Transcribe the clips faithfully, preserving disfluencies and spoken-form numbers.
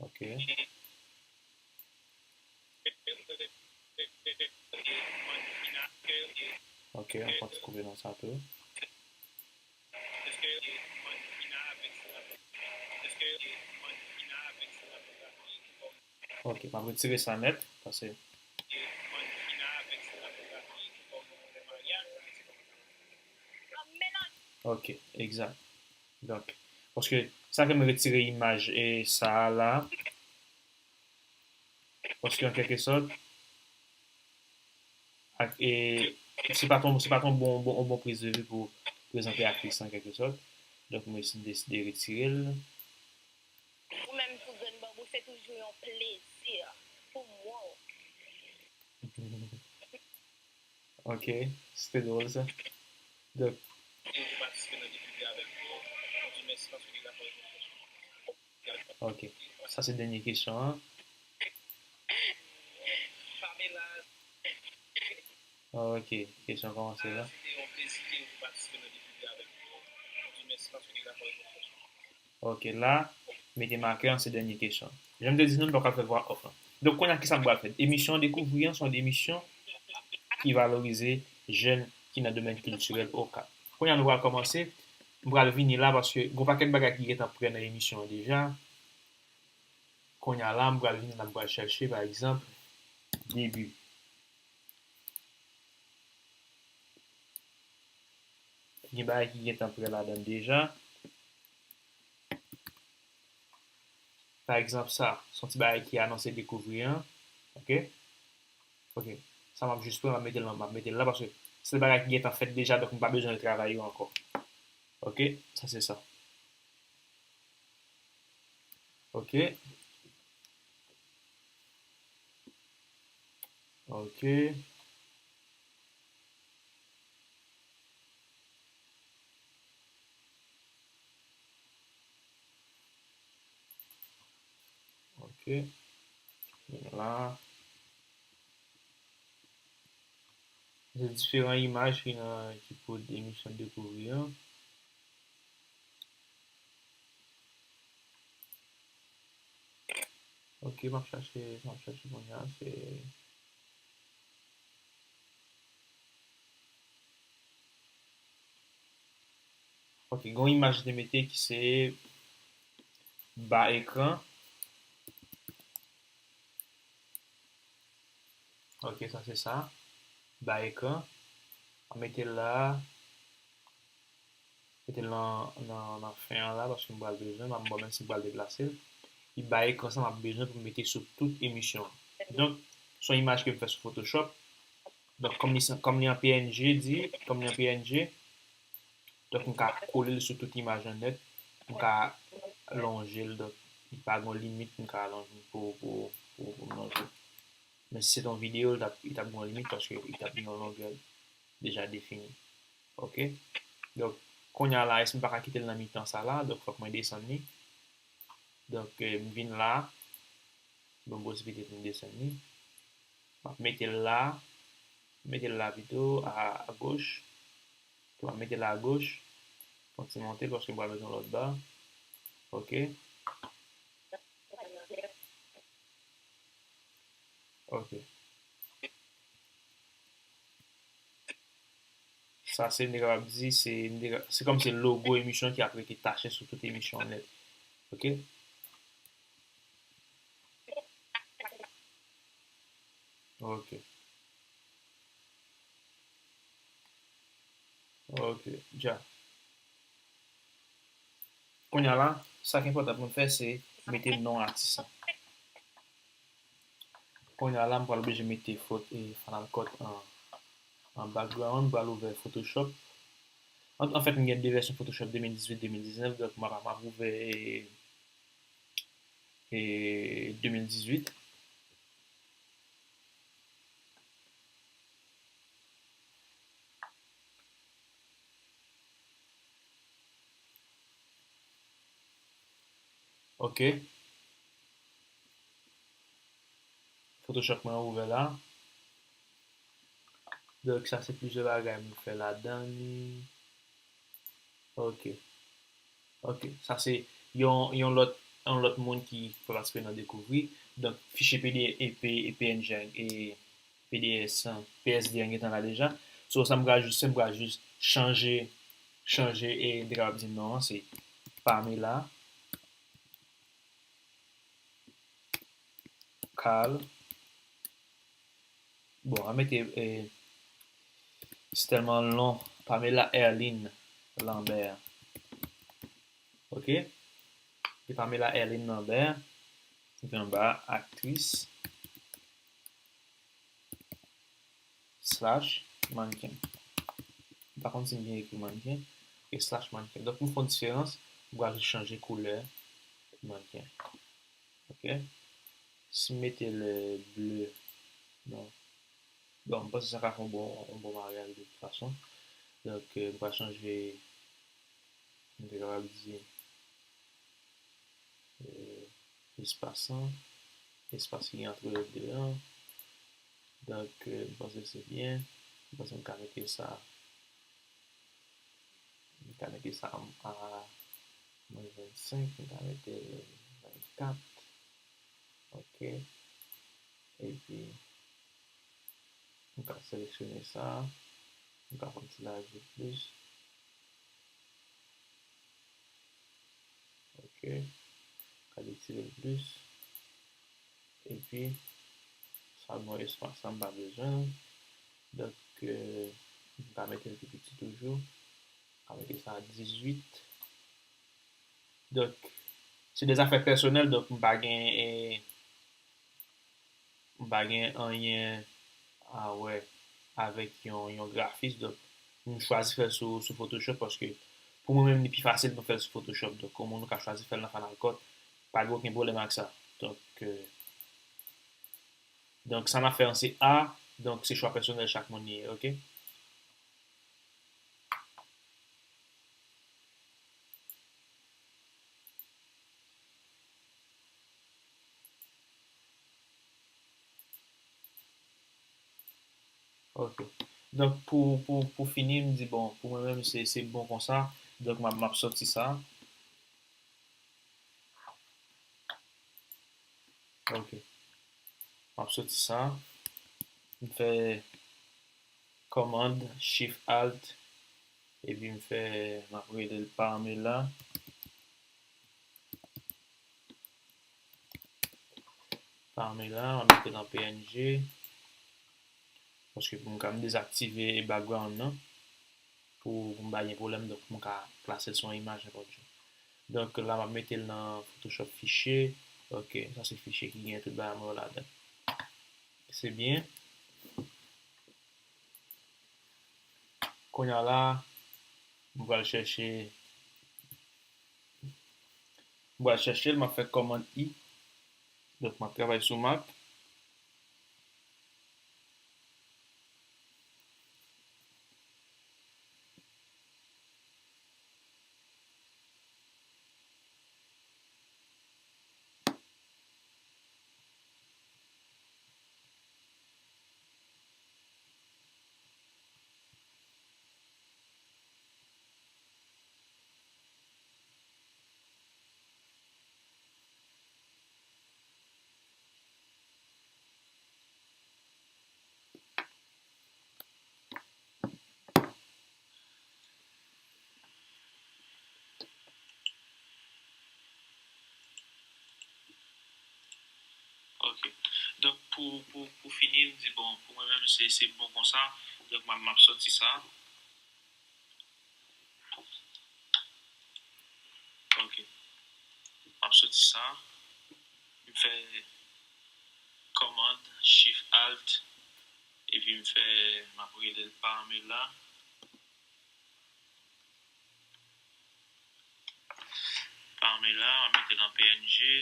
Ok. Ok, an fè yon ti koupe nan sa tou. Ok, m ap retire sa nèt, paske Ok, egzak. Donk, paske sa fè m retire imaj e sa a la, paske an kèlke sòt, ak, e, se pa t on, se pa t on bon, bon, on bon priz de vi pou prezante aktris an kèlke sòt. Donk, mwen deside retire l. Ou menm tou, grenn banbou, se toujou yon plezi pou m wè w. Ok, se te dwòl sa. Donk, ok, sa se dènye kesyon an. Ok, kesyon kòmanse la. Ok, la, mete makè an se dènye kesyon. Jan m te di nou, nou pa ka fè vwa off lan. Donk, kounye a, kisa m pral fè? Emisyon Dekouvri an se yon emisyon ki valorize jèn ki nan domèn kiltirèl Okap. Kounye a, nou pral kòmanse. M pral vini la paske gon pakèt bagay ki gentan prè nan emisyon an deja. Kounye a la, m pral vini la, m pral chèche, pa egzanp, debi. Gen bagay ki gentan prè ladan l deja. Pa egzanp, sa, se yon ti bagay ki anonse Dekouvri an. Ok? Ok. Sa m ap jis pran, m ap mete l nan, m ap mete l la, paske se bagay ki gentan fèt deja, donk m pa bezwen retravay yo ankò. Ok? Sa se sa. Ok. Ok. Ok. Vin la. Se diferan imaj ki nan, ki pou emisyon Dekouvri an. Ok, m ap chache, m ap chache kounye a, se Ok, gen yon imaj li te mete ki se ba ekran. Ok, sa se sa. Ba ekran. Mete l la. Mete l nan, nan, nan fen an la, paske m pral bezwen, m ap, bon, menm si m pral deplase l. Li ba ekran sa m ap bezwen pou m mete sou tout emisyon an. Donk, se yon imaj ke m fè sou Photoshop. Donk, kòm li, kòm li an P N G, di, kòm li an P N G, donk, m ka kole l sou tout imaj lan nèt, m ka lonje l, donk, li pa gen limit m ka lonje pou, pou, pou, pou m lonje. Men si se t yon videyo, li t ap, li t ap gen yon limit paske li t ap gen yon longè deja defini. Ok? Donk, kounye a la, èske m pa ka kite l nan mitan sa la? Donk, fòk mwen desann li. Donk, eh, m vin la. Bon, posiblite pou m desann li. M ap mete l la. Mete l la pito, a, a goch. M ap mete l a goch. Fè yon ti monte l paske m pral met yon lòt ba. Ok. Ok. Sa se, m te kapab di, se, m te ka-, se kòm se logo emisyon ki ap rete tache sou tout emisyon an nèt. Ok? Ok. Ok, dja. Kounye a la, sa ki enpòtan pou m fè, se mete non atis lan. Kounye a la, m pral oblije mete fot-, e, Final Cut an, an background, m pral ouvè Photoshop. An, anfèt, m gen de vèsyon Photoshop de mil dizuit, de mil diznèf, donk m ap, m ap ouvè, e, e, de mil dizuit. Ok. Photoshop mwen ouvè la. Donk, sa se plizyè bagay mwen fè ladan li. Ok. Ok. Sa se yon, yon lòt yon lòt moun ki pa patisipe nan dekouvri. Donk, fichye P D F, e P-, e P N G an, e P D S an, P S D an gentan la deja. So, sa m pral jis fè, m pral jis chanje, chanje, e m te kapab di non an, se Pamela Carl. Bon, an mete, e, se tèlman lon, Pamela Erline Lambert. Ok? E Pamela Erline Lambert, epi anba, aktris slash mannken. M pa konn si m byen ekri mannken, e slash mannken. Donk, pou m fè yon diferans, m pral jis chanje koulè mannken. Ok? Si m mete l ble, non. Bon, m panse sa ka fè yon bon, yon bon maryaj de tout fason. Donk, e, m pral chanje, m te kapab di, e, espas lan, espas ki antre yo de an. Donk, e, m panse se byen. M panse m ka mete sa, m ka mete sa a mwens vennsenk, m ka mete l vennkat. Ok. Epi, m ka seleksyone sa. M ka fè yon ti lajou plis. Ok. M ka detire l plis. Epi, sa bon, espas la, m pa bezwen l. Donk, e, m ka mete l pi piti toujou. M ka mete sa a dizuit. Donk, se de zafè pèsonèl, donk m pa gen, e, m pa gen anyen a wè avèk yon, yon grafis. Donk, m chwazi fè l sou, sou Photoshop paske pou mwen menm, li pi fasil pou m fè l sou Photoshop. Donk, kòm nou ka chwazi fè l nan Final Cut, pa gen okenn pwoblèm ak sa. Donk, e, donk, sa n ap fè an se A, donk, se chwa pèsonèl chak moun li ye, ok? Ok. Donk, pou, pou, pou fini, m di, bon, pou mwen menm, se, se bon konsa. Donk, m ap, m ap sòti sa. Ok. M ap sòti sa. M fè Command, Shift, Alt, epi m fè, m ap rele l Pamela. Pamela, m ap mete l an P N G. Paske pou m ka, m dezaktive background nan. Pou, pou m pa gen pwoblèm, donk pou m ka plase l sou yon imaj nenpòt jan. Donk la, m ap mete l nan Photoshop fichye. Ok, sa se fichye ki gen tout bagay mwen yo ladan. Se byen. Kounye a la, m pral chèche, m pral chèche l, m ap fè Command I. Donk, m ap travay sou Mac. Ok. Donk, pou, pou, pou fini, m di, bon, pou mwen menm, se, se bon konsa. Donk, m ap, m ap sòti sa. Ok. M ap sòti sa. M fè Command, Shift, Alt. Epi m fè, m ap rele l Pamela. Pamela, m ap mete l an P N G.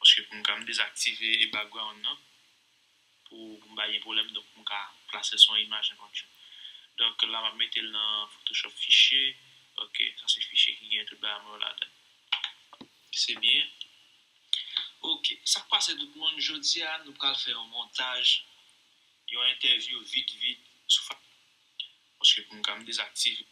Paske pou m ka m dezaktive background nan. Pou, pou m pa gen pwoblèm, donk pou m ka plase l sou yon imaj nenpòt jan. Donk la, m ap mete l nan Photoshop fichye. Ok, sa se fichye ki gen tout bagay mwen yo ladan. Se byen. Ok, sa k pase tout moun, jodi a, nou pral fè yon montaj, yon entèvyou vit, vit, sou fa-, paske pou m ka m dezaktive.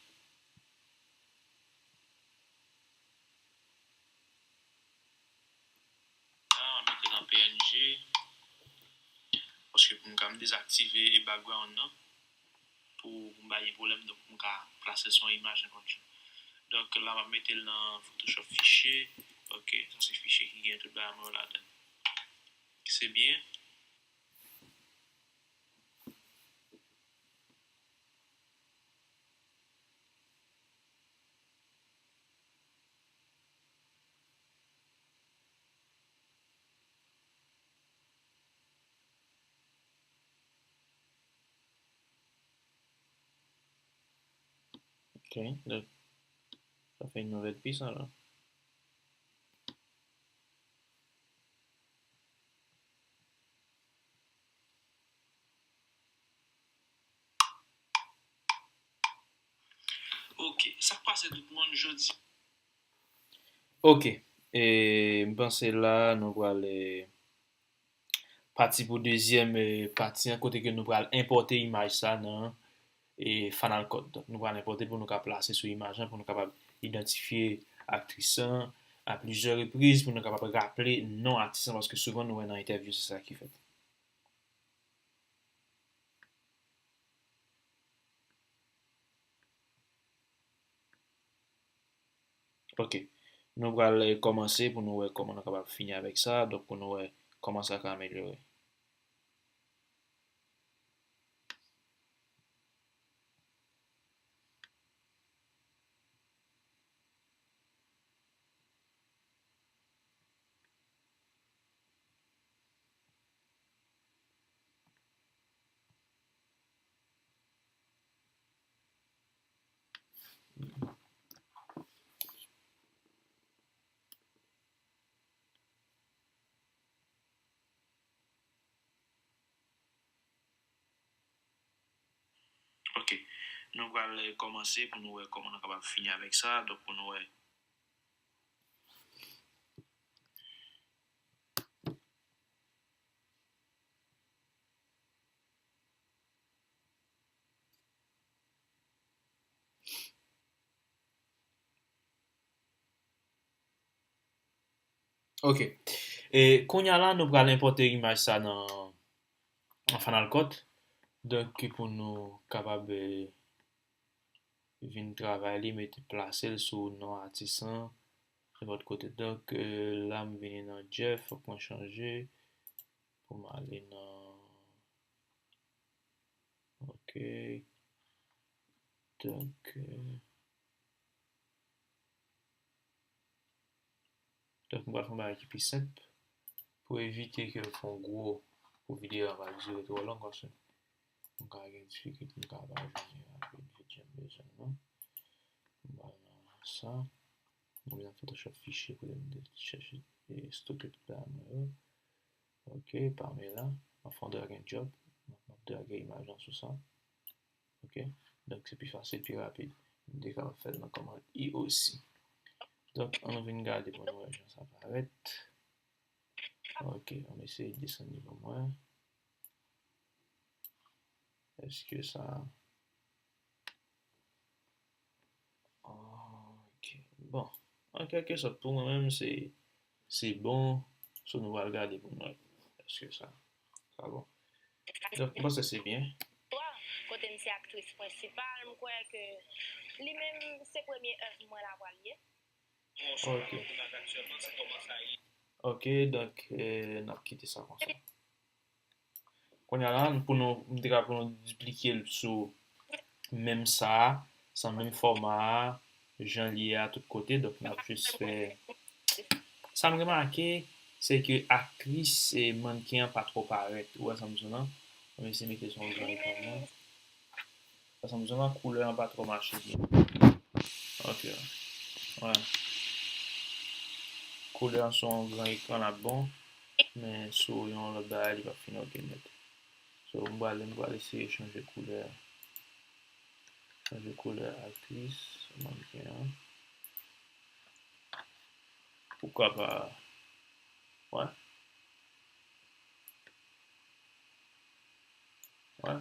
Paske pou m ka m dezaktive background nan, pou, pou m pa gen pwoblèm, donk pou m ka plase l sou yon imaj nenpòt jan. Donk la, m ap mete l nan Photoshop fichye. Ok, sa se fichye ki gen tout bagay mwen yo ladan. Se byen. Ok, donk, sa fè yon nouvèl pis la. Ok, sa k pase tout moun jodi? Ok, e m panse la nou pral, e, pati pou dezyèm, e, pati an, kote ke nou pral enpòte imaj sa nan, e, Final Cut. Donk, nou pral enpòte pou nou ka plase sou imaj lan, pou nou kapab idantifye aktris lan a plizyè repriz, pou nou kapab raple non atis lan, paske souvan nou wè nan entèvyou, se sa ki fèt. Ok. Nou pral, eh, kòmanse pou nou wè kòman nou kapab fini avèk sa. Donk, pou nou wè kòman sa ka amelyore. Ok. Nou pral, eh, kòmanse pou nou wè kòman nou kapab fini avèk sa. Donk, pou nou wè. Ok. E kounye a la, nou pral enpòte imaj sa nan, nan Final Cut. Donk, pou nou kapab, eh, vin travay li, mete, plase l sou non atis lan, nenpòt kote. Donk, eh, la, m vini nan Jeff, fòk mwen chanje pou m ale nan, ok. Donk, eh, Donk, m pral fè yon bagay ki pi senp pou evite ke l fè yon gwo, pou videyo a pa dire twò long, paske m ka gen difikilte, m ka pa jwenn rapid videyo m bezwen nan. M pral nan sa. M vin nan Photoshop fichye kote m te chèche e stoke tout bagay mwen yo. Ok, Pamela. M ap fè yon drag and drop. M ap drage imaj lan sou sa. Ok? Donk, se pi fasil, pi rapid. M te kapab fè l nan kòmand I osi. Donk, ann vin gade pou nou wè jan sa parèt. Ok, ann eseye desann li pou mwen. Èske sa Ok. Bon. An kèlke sòt, pou mwen menm, se, se bon. So, nou pral gade pou nou wè èske sa, sa bon. Donk, m panse se byen. Kote m se aktris prensipal, m kwè ke li menm se premye èv mwen la pral ye. Ok. Ok, donk, eh, n ap kite sa konsa. Kounye a la, pou nou, m te ka pou nou diplike l sou menm sa a, sa menm fòma a, jan l ye a tout kote. Donk, n ap jis fè. Sa m remake, se ke aktris e mannken an pa twò parèt. Ou wè sa m di w lan? Mwen eseye mete l sou yon gran ekran mwen. Sa m di w lan, koulè an pa twò mache byen. Ok. Wè. Koulè an sou yon gran ekran l ap bon. Men sou yon lòt bagay, li p ap fin ok nèt. So, m prale, m prale eseye chanje koulè. Chanje koulè aktris, mannken an. Poukwa pa? Wè. Wè.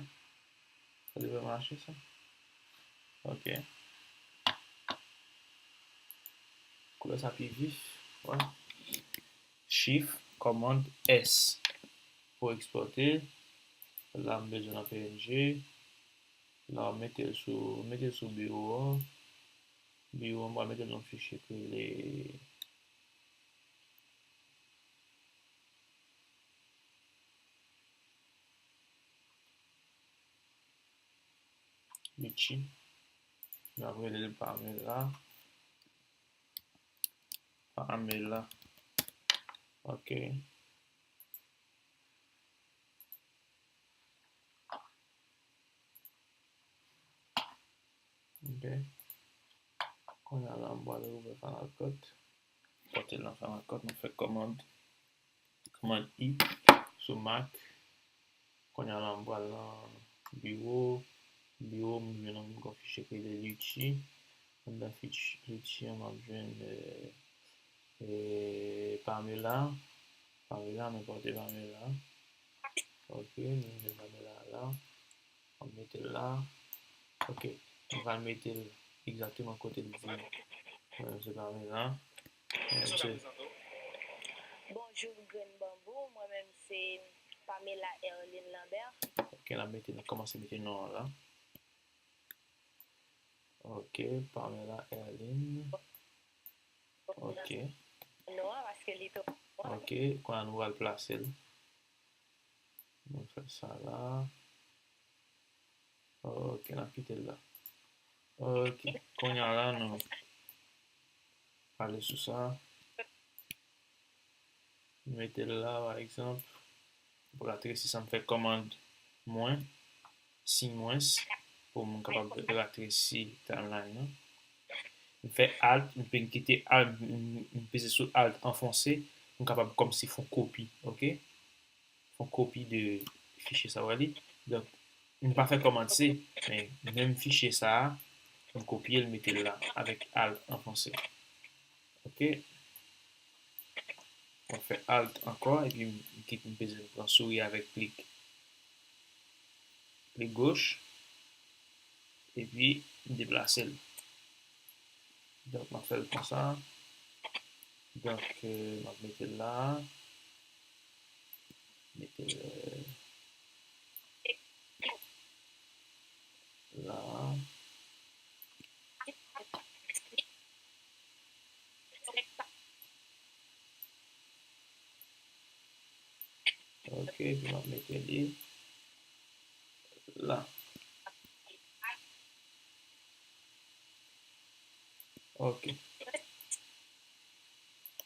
Sa devre mache, sa. Ok. Koulè sa pi vif. Wè. Chif. kòmand S pou ekspòte. La, m bezwen nan P N G. La, mete l sou, mete l sou biwo an. Biwo an, m pral mete l nan fichye ki rele Litchi. M ap rele l Pamela. Pamela. Ok. Ok. Kounye a la, m pral ouvè Final Cut. Pote l nan Final Cut, m fè kòmand, kòmand I sou Mac. Kounye a la, m pral nan biwo. Biwo, m jwenn yon, yon fichye ki rele Litchi. Anndan fich-, Litchi an, m ap jwenn, euh, euh, Pamela. Pamela, m enpòte Pamela. Ok, nou jwenn Pamela la. M ap mete l la. Ok, m pral mete l egzakteman kote l di. Mwen menm se Pamela. Mwen menm se Bonjou, grenn banbou. Mwen menm se Pamela Erline Lambert. Ok, n ap mete, n ap kòmanse mete non an la. Ok, Pamela Erline. Ok. Non, paske li twò. Ok, kounye a nou pral plase l. Nou fè sa la. Ok, n ap kite l la. Ok, kounye a la nou ale sou sa. Mete l la, pa egzanp. Pou ratresi sa, m fè kòmand mwen, siy mwens, pou m kapab ratresi timeline nan. M fè Alt, m pe-, m kite Alt, m, m peze sou Alt anfonse, pou m kapab kòmsi fè yon kopi, ok? Fè yon kopi de fichye sa w wè li. Donk, m pa fè kòmand C, men menm fichye sa a, m kopye l, mete l la avèk Alt anfonse. Ok. Mwen fè Alt ankò, epi m kit, m peze, m pran souri avèk klik, klik goch, epi m deplase l. Donk, m ap fè l konsa. Donk, euh, m ap mete l la. Mete l, euh, la. Ok, epi m ap mete li la. Ok.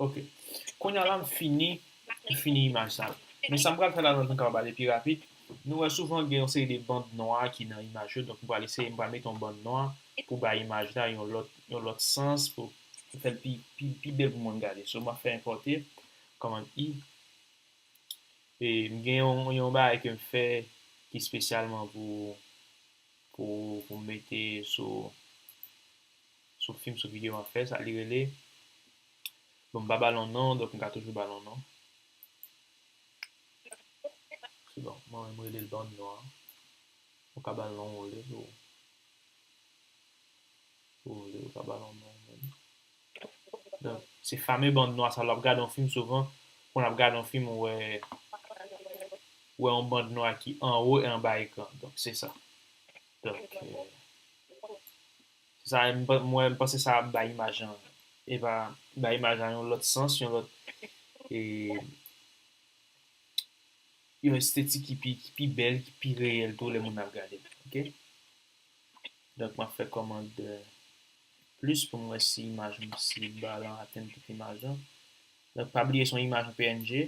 Ok. Kounye a la, m fini, m fini imaj sa. Men sa m pral fè la, nou kapab ale pi rapid. Nou wè souvan gen yon seri de band nwa ki nan imaj yo, donk m pral eseye, m pral mete yon band nwa pou bay imaj la yon lòt, yon lòt sans, pou, pou fè l pi, pi, pi bèl pou moun gade. So, m ap fè enpòte, kòmand I. E m gen yon, yon bagay ke m fè ki espesyalman pou, pou, pou m mete sou, sou fim, sou videyo m ap fè, sa li rele. Bon, m pa ba l yon non, donk m ka toujou ba l yon non. Se bon, mwen menm rele l band nwa. Ou ka ba l non ou vle, si w, si w vle, ou ka ba l yon non ou menm. Donk, se fame band nwa sa, lè w ap gade yon fim souvan, pou n ap gade yon fim, ou wè, ou wè yon band nwa ki anwo e anba ekran. Donk, se sa. Donk, euh, se sa, m pa-, mwen, m panse sa ap bay imaj lan, e pa bay imaj lan yon lòt sans, yon lòt, e, yon estetik ki pi, ki pi bèl, ki pi reyèl tou lè moun ap gade l, ok? Donk, m ap fè kòmand, euh, plis pou m wè si imaj mwen, si ba lan atenn tout imaj lan. Donk, pa bliye se yon imaj an P N G.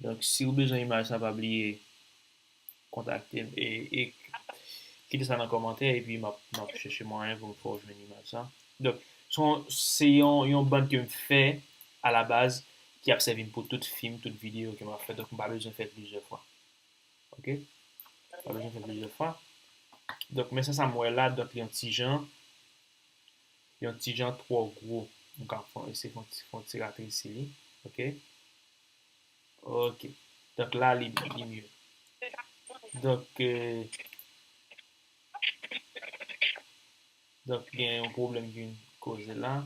Donk, si w bezwen imaj sa, pa bliye kontakte m e, e kite sa nan kòmantè, epi m ap, m ap chèche mwayen pou m fè w jwenn imaj sa. Donk, se yon, se yon, yon band ke m fè alabaz ki ap sèvi m pou tout fim, tout videyo ke m ap fè. Donk, m pa bezwen fè plizyè fwa. Ok? Pa bezwen fè plizyè fwa. Donk, men sa, sa m wè la, donk, li yon ti jan, yon ti jan twò gwo. M ka fè, eseye fè yon ti, fè yon ti ratresi li. Ok? Ok. Donk, la, li, li mye. Donk, euh, Donk, gen yon pwoblèm ki vin koze la,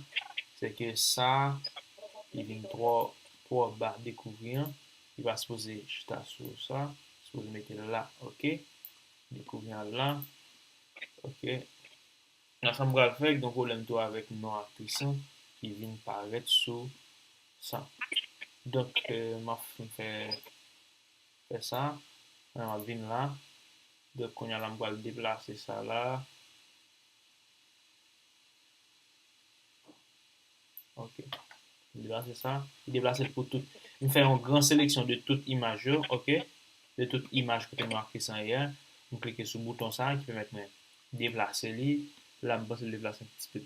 se ke sa, li vin twò, twò ba dekouvri an. Li pa sipoze chita sou sa. Sipoze mete l la, ok. Dekouvri an la. Ok. Nan sa m pral fè, gen pwoblèm tou avèk non aktris lan ki vin parèt sou sa. Donk, euh, m ap fè, fè sa. Mwen, m ap vin la. Donk, kounye a la, m pral deplase sa la. Ok. M deplase sa. M deplase l pou tout. M fè yon gran seleksyon de tout imaj yo, ok? De tout imaj kote non aktris lan ye a. M klike sou bouton sa ki pèmèt mwen deplase li. La, m panse l deplase yon ti pe